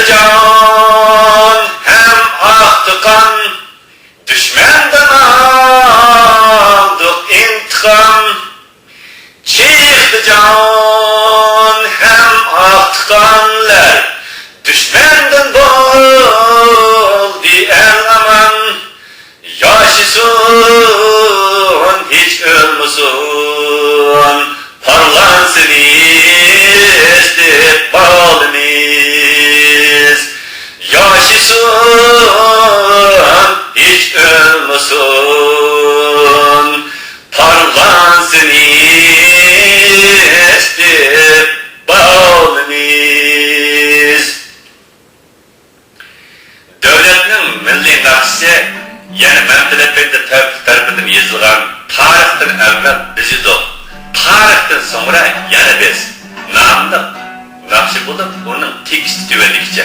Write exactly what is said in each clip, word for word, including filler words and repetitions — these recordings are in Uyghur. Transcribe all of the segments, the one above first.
جان ھەم ئاقتى قان، دۈشمەندىن ئالدۇق ئىنتىقام. چىقتى جان ھەم ئاقتى قانلار، دۈشمەندىن بولدى ئەل ئامان. ياشىسۇن، ھېچ ئۆلمىسۇن، پارلانسۇن ئىستىقبالىمىز. ياشىسۇن، ھېچ ئۆلمىسۇن، پارلانسۇن ئىستىقبالىمىز. دۆلەتنىڭ مىللىي ناخشىسى يەنە مەمتىلى ئەپەندى تەرىپىدىن يېزىلغان تارىختىن ئەۋۋەل بىز ئىدۇق، تارىختىن سوڭرا يەنە بىز ناملىق ناخشا بولۇپ، ئۇنىڭ تېكىستى تۆۋەندىكىچە.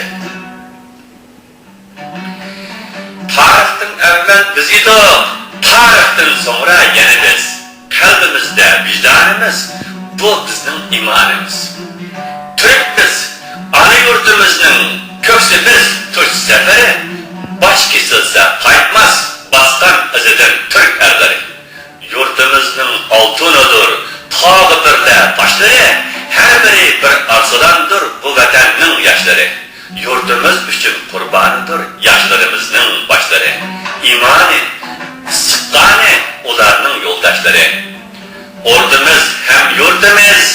تارىختىن ئەۋۋەل بىز ئىدۇق، تارىختىن سوڭرا يەنە بىز. قەلبىمىزدە ۋىجدانىمىز، بۇ بىزنىڭ ئىمانىمىز. تۈرك بىز، ئانا يۇرتىمىزنىڭ كۆكسى بىز، تۇرچ سەپىرى. باش كېسىلسە قايتماس، باسقان ئىزىدىن تۈرك ئەرلىرى. يۇرتىمىزنىڭ ئالتۇنىدۇر تاغ بىرلە باشلىرى، ھەر بىرى بىر ئارسلاندۇر بۇ ۋەتەننىڭ ياشلىرى. يۇرتىمىز ئۈچۈن قۇربانىدۇر ياشلىرىمىزنىڭ باشلىرى. ئىمانى، ئىسسىق قانى ئۇلارنىڭ يولداشلىرى. ئوردىمىز ھەم يۇرتىمىز،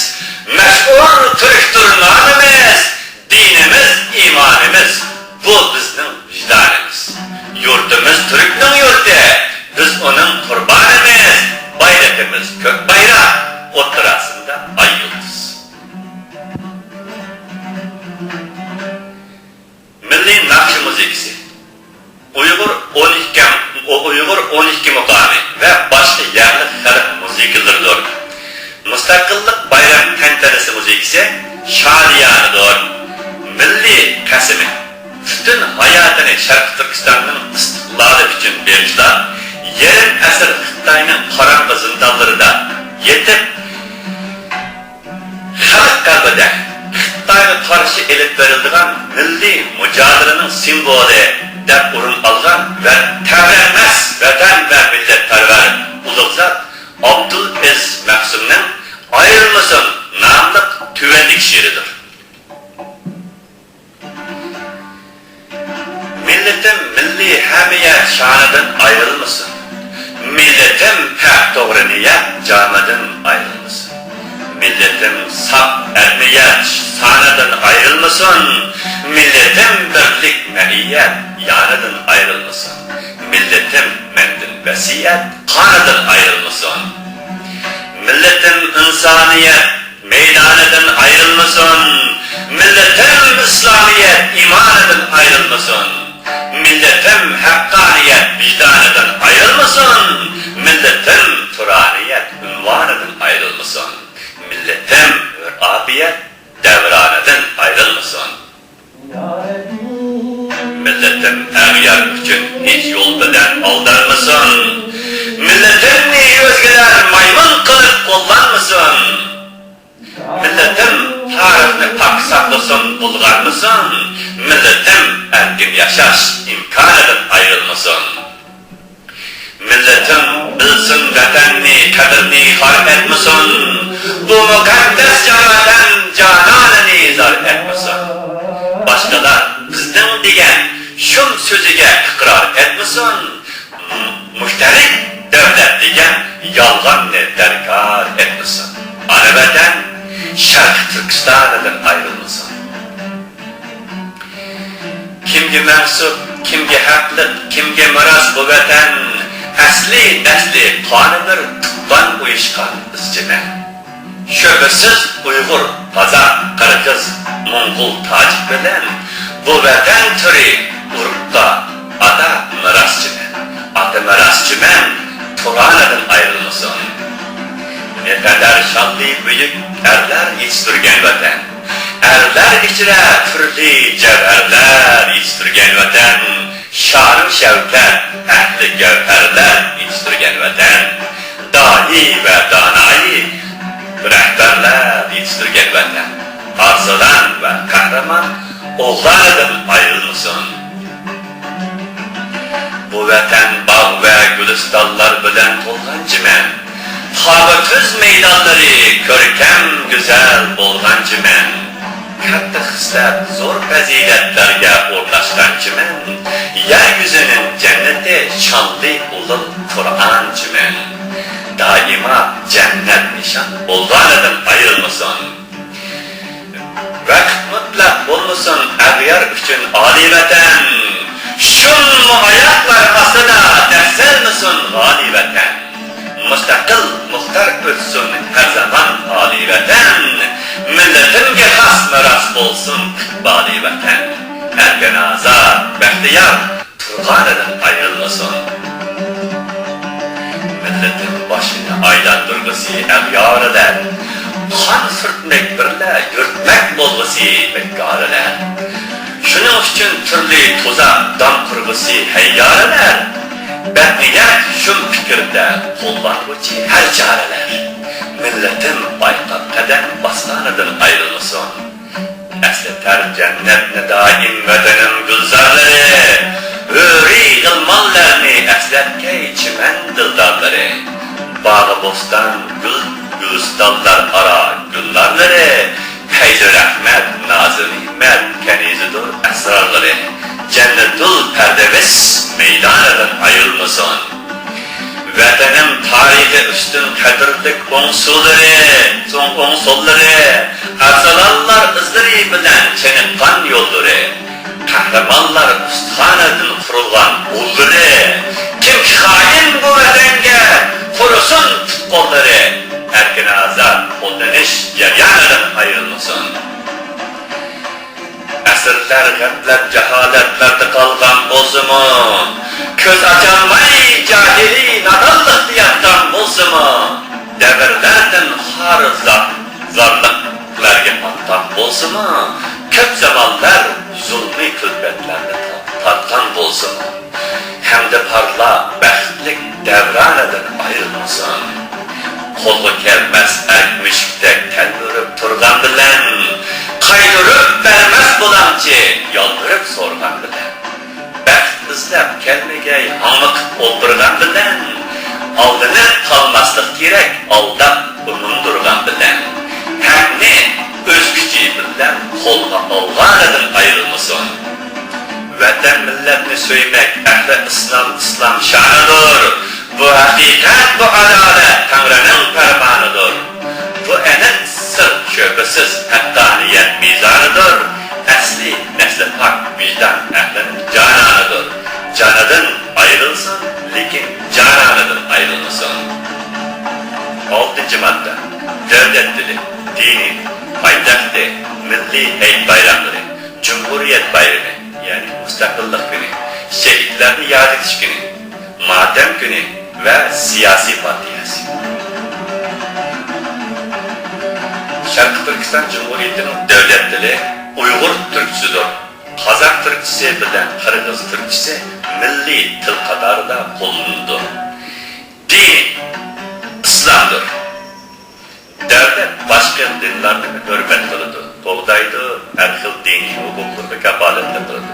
مەشھۇر تۈركتۇر نامىمىز. دىنىمىز، ئىمانىمىز، بۇ بىزنىڭ ۋىجدانىمىز. يۇرتىمىز تۈركنىڭ يۇرتى، بىز ئۇنىڭ قۇربانىمىز. بايرىقىمىز كۆك بايراق، ئوتتۇراسىندا ئاي يۇلتۇز. مىللىي ناخشا مۇزىكىسى. ئۇيغۇر ئون ئىككى، ئۇيغۇر ئون ئىككى مۇقامى ۋە باشقا يەرلىك خەلق مۇزىكىلىرىدۇر. مۇستەقىللىق بايرام تەنتەنىسى مۇزىكىسى شادىيانىدۇر. مىللىي قەسىمى. پۈتۈن ھاياتىنى شەرقىي تۈركىستاننىڭ ئىستىقلالى ئۈچۈن بېغىشلاپ، يېرىم ئەسىر خىتاينىڭ قاراڭغۇ زىندانلىرىدا يېتىپ، خەلق قەلبىدە خىتايغا قارشى ئېلىپ بېرىلىدىغان مىللىي مۇجادىلىنىڭ سىمۋولى دەپ ئورۇن ئالغان ۋە تەۋرەنمەس ۋەتەن ۋە مىللەتپەرۋەر ئۇلۇغ زات ئابدۇلئەزىز مەخسۇمنىڭ ئايرىلمىسۇن ناملىق تۆۋەندىكى شېئىرىدۇر. مىللىتىم مىللىي ھەمىيەت شانىدىن ئايرىلمىسۇن. مىللىتىم پەك توغرا نىيەت جامىدىن ئايرىلمىسۇن. مىللىتىم ساپ ئەدمىيەت سانىدىن ئايرىلمىسۇن. مىللىتىم بىرلىك مەئىيەت يانىدىن ئايرىلمىسۇن. مىللىتىم مەندىن ۋەسىيەت قانىدىن ئايرىلمىسۇن. مىللىتىم ئىنسانىيەت مەيدانىدىن ئايرىلمىسۇن. مىللىتىم ئىسلامىيەت ئىمانىدىن ئايرىلمىسۇن. مىللىتىم ھەققانىيەت ۋىجدانىدىن ئايرىلمىسۇن. مىللىتىم تۇرانىيەت ئۇنۋانىدىن ئايرىلمىسۇن. مىللىتىم ھۆر ئاپىيەت دەۋرانىدىن ئايرىلمىسۇن. مىللىتىم ئەغيار ئۈچۈن ھېچ يول بىلەن ئالدانمىسۇن. مىللىتىمنى ئۆزگىلەر مايمۇن قىلىپ قوللانمىسۇن. مىللىتىم تارىخنى پاك ساقلىسۇن، بۇلغانمىسۇن. مىللىتىم ئەركىن ياشاش ئىمكانىدىن ئايرىلمىسۇن. مىللىتىم بىلسۇن ۋەتەننى، قەدرىنى خار ئەتمىسۇن. بۇ مۇقەددەس جان ۋەتەن جانانىنى زار ئەتمىسۇن. باشقىلار بىزنىڭ دېگەن شۇم سۆزىگە ئىقرار ئەتمىسۇن. مۇشتەرىك دۆلەت دېگەن يالغاننى دەركار ئەتمىسۇن. ئانا ۋەتەن شەرقىي تۈركىستانىدىن ئايرىلمىسۇن. كىمگە مەنسۇپ، كىمگە ھەقلىق، كىمگە مىراس بۇ ۋەتەن؟ ئەسلى نەسلى قانى بىر، تۇغقان ئۇيۇشقان ئىزچىمەن. شۈبھىسىز ئۇيغۇر، قازاق، قىرغىز، موڭغۇل، تاجىك بىلەن بۇ ۋەتەن تۈرى ئۇرۇققا ئاتا مىراسچىمەن. ئاتا مىراسچىمەن، تۇرانىدىن ئايرىلمىسۇن. نەقەدەر شانلى بۈيۈك ئەرلەر يېتىشتۈرگەن ۋەتەن. ئەرلەر ئىچرە تۈرلى جەۋھەرلەر يېتىشتۈرگەن ۋەتەن. شانۇ شەۋكەت ئەھلى گەۋھەرلەر يېتىشتۈرگەن ۋەتەن. داھىي ۋە دانايى رەھبەرلەر يېتىشتۈرگەن ۋەتەن. ئارسلان ۋە قەھرىمان ئوغلانىدىن ئايرىلمىسۇن. بۇ ۋەتەن باغ ۋە گۈلىستانلار بىلەن تولغان چىمەن. تاغۇ تۈز مەيدانلىرى كۆركەم، گۈزەل بولغان چىمەن. كاتتا خىسلەت، زور پەزىلەتلەرگە ئورناشقان چىمەن. يەر يۈزىنىڭ جەننىتى، شانلىق ئۇلۇغ تۇرغان چىمەن. دائىما جەننەت نىشان، ئوغلانىدىن ئايرىلمىسۇن. ۋاقىت مۇتلەق بولمىسۇن ئەغيار ئۈچۈن ئالىي ۋەتەن. شۇم ئاياغلار ئاستىدا دەسسەلمىسۇن غالىي ۋەتەن. مۇستەقىل، مۇختار ئۆتسۇن ھەر زامان ئالىي ۋەتەن. مىللىتىمگە خاس مىراس بولسۇن ئىقبالىي ۋەتەن. ئەركىن ئازاد، بەختىيار، تۇرغانىدىن ئايرىلمىسۇن. مىللىتىم باشىنى ئايلاندۇرغۇسى ئەغيارىلەر، قان سۈرتمەك بىرلە يۈرتمەك بولغۇسى بىكارىلەر. شۇنىڭ ئۈچۈن تۈرلۈك تۇزاق دام قۇرغۇسى ھەييارىلەر، بەتنىيەت شۇم پىكىردە قوللانغۇچى ھەر چارىلەر. مىللىتىم بايقاپ قەدەم باسقانىدىن ئايرىلمىسۇن. ئەسلىتەر جەننەتنى دائىم ۋەتىنىم گۈلزارلىرى، ھۆرى غىلمانلارنى ئەسلەتكەي چىمەن دىلدارلىرى. باغۇ بوستان، گۈل گۈلىستانلار ئارا گۈلنارلىرى، پەيزى رەھمەت، نازۇ نېمەت، كەنىزىدۇر ئەسرارلىرى. جەننەتۇل پەردەۋىس مەيدانىدىن ئايرىلمىسۇن. ۋەتىنىم تارىخى ئۈستۈن قەدىرلىك ئوڭ سۇلىرى، چوڭ ئوڭ سوللىرى، ئەرسلانلار ئىزلىرى بىلەن چېنىققان يوللىرى، قەھرىمانلار ئۇستىخانىدىن قۇرۇلغان ئۇللىرى، كىمكى خائىن بۇ ۋەتەنگە، قۇرۇسۇن پۇت-قوللىرى، ئەركىن ئازاد قوللىنىش جەريانىدىن ئايرىلمىسۇن. ئەسىرلەر غەپلەت، جاھالەتلەردە قالغان بولسىمۇ، كۆز ئاچالماي جاھىلىي نادانلىقتا ياتقان بولسىمۇ، دەۋرلەردىن خار زا-، زارلىقلارغا پاتقان بولسىمۇ، كۆپ زامانلار زۇلمىي كۈلپەتلەرنى تارتقان بولسىمۇ، ھەمدە پارلاپ بەختلىك دەۋرانىدىن ئايرىلمىسۇن. قولغا كەلمەس ئەرك مۈشۈكتەك تەلمۈرۈپ تۇرغان بىلەن، قايتۇرۇپ بەرمەس بۇلاڭچى يالۋۇرۇپ سورىغان بىلەن، بەخت ئىزدەپ كەلمىگەي ھاڭۋېقىپ ئولتۇرغان بىلەن، ئالدىنىپ قالماسلىق كېرەك ئالداپ ئۇنۇندۇرغان بىلەن، ھەقنى ئۆز كۈچى بىلەن قولغا ئالغانىدىن ئايرىلمىسۇن. ۋەتەن مىللەتنى سۆيمەك ئەھلى ئىسلام، ئىسلام شانىدۇر. بۇ ھەقىقەت، بۇ ئادالەت تەڭرىنىڭ پەرمانىدۇر. بۇ ئېنىق سىر شۈبھىسىز ھەققانىيەت مىزانىدۇر. ئەسلى نەسلى پاك ۋىجدان ئەھلىنىڭ جانانىدۇر. جانىدىن ئايرىلسۇن، لېكىن جانانىدىن ئايرىلمىسۇن. ئالتىنچى ماددا، دۆلەت تىلى، دىنى، پايتەختى، مىللىي ھېيت بايراملىرى، جۇمھۇرىيەت بايرىمى، يەنى مۇستەقىللىق كۈنى، شېھىتلەرنى ياد ئېتىش كۈنى، ماتەم كۈنى ۋە سىياسىي پارتىيەسى. شەرقىي تۈركىستان جۇمھۇرىيىتىنىڭ دۆلەت تىلى ئۇيغۇر تۈركچىسىدۇر. قازاق تۈركچىسى بىلەن قىرغىز تۈركچىسى مىللىي تىل قاتارىدا قوللىنىلىدۇ. دىنى ئىسلامدۇر. دۆلەت باشقا دىنلارنى ھۆرمەت قىلىدۇ، قوغدايدۇ، ھەر خىل دىنىي ھوقۇقلىرىغا كاپالەتلىك قىلىدۇ.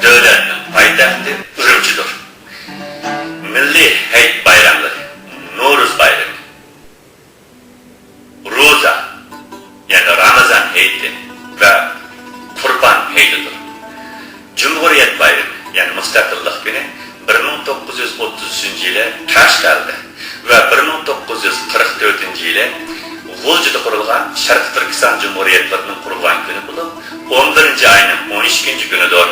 دۆلەتنىڭ پايتەختى ئۈرۈمچىدۇر. مىللىي ھېيت بايراملىرى، نورۇز بايرىمى، روزا، يەنى رامىزان ھېيتى ۋە قۇربان ھېيتىدۇر. جۇمھۇرىيەت بايرىمى، يەنى مۇستەقىللىق كۈنى بىر مىڭ توققۇز يۈز ئوتتۇز ئۈچىنچى يىلى قەشقەردە ۋە بىر مىڭ توققۇز يۈز قىرىق تۆتىنچى يىلى غۇلجىدا قۇرۇلغان شەرقىي تۈركىستان جۇمھۇرىيەتلىرىنىڭ قۇرۇلغان كۈنى بولۇپ، ئون بىرىنچى ئاينىڭ ئون ئىككىنچى كۈنىدۇر.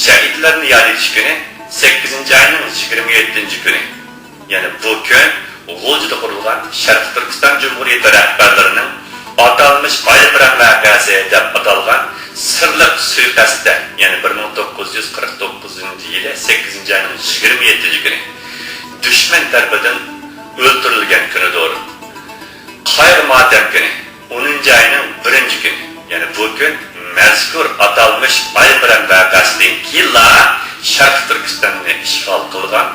شەھىدلەرنى ياد ئېتىش كۈنى سەككىزىنچى ئاينىڭ يىگىرمە يەتتىنچى كۈنى. يەنى بۇ كۈن غۇلجىدا قۇرۇلغان شەرقىي تۈركىستان جۇمھۇرىيىتى رەھبەرلىرىنىڭ ئاتالمىش ئايرىم بىرەم ۋەقەسى دەپ ئاتالغان سىرلىق سۇيىقەستتە، يەنى بىر مىڭ توققۇز يۈز قىرىق توققۇزىنچى يىلى سەككىزىنچى ئاينىڭ يىگىرمە يەتتىنچى كۈنى دۈشمەن تەرىپىدىن ئۆلتۈرۈلگەن كۈنىدۇر. قايغۇ ماتەم كۈنى، ئونىنچى ئاينىڭ بىرىنچى كۈنى، يەنى بۇ كۈن مەزكۇر ئاتالمىش ئايرىم بىرەم ۋەقەسىدىن كېيىنلا شەرقىي تۈركىستاننى ئىشغال قىلغان